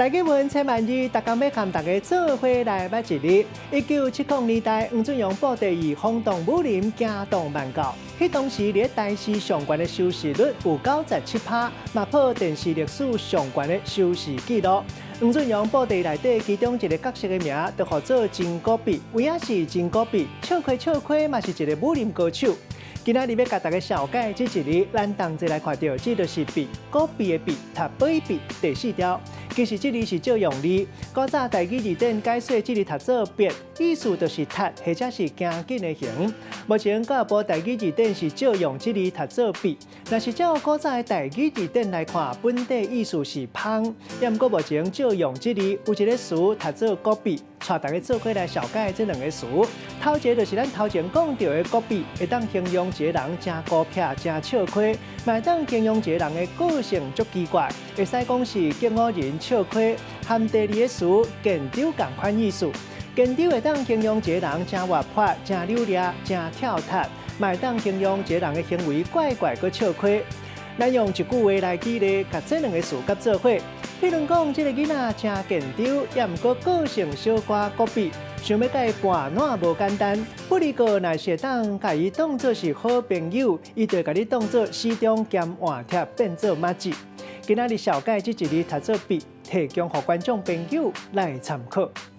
台語文千萬字，逐工欲共大家做伙來捌一字。1970年代，黃俊陽布袋戲轟動武林，驚動萬教。彼當時佇咧台視上懸的收視率有97%，嘛破電視歷史上懸的收視紀錄。黃俊陽布袋戲內底其中一个角色的名，就號做真古比，有影是真古比，笑虧笑虧嘛是一个武林高手。今仔日欲共大家紹介這一字，咱同齊來看著，這就是比，古比的比，讀比比第四條。其實這字是借用字，古早台語字典解說這字讀做別，意思就是踢或者是行緊的形。目前教育部台語字典是借用這字讀做比，若是照古早的台語字典來看，本底意思是芳。抑毋過目前借用這字有一个詞讀做古比，帶大家做伙來紹介這兩个詞。頭一个就是咱頭前講著的古比，會當形容一个人誠孤僻、誠笑虧，嘛會當形容一个人的個性足奇怪，會使講是激唬人、笑虧。和第二个詞現場仝款意思，現場會當形容一個人誠活潑、誠扭掠、誠跳脫，嘛會當形容一個人的行為怪怪閣笑虧。咱用一句話來舉例，共這兩个詞佮做伙。譬如講，這个囡仔誠現場，抑毋過個性小可古比，想欲共伊伴拏無簡單。不過，若是會當共伊當做是好朋友，伊就會共你當做死忠兼換帖，變做麻吉。今仔日紹介這一字讀做比，提供予觀眾朋友來參考。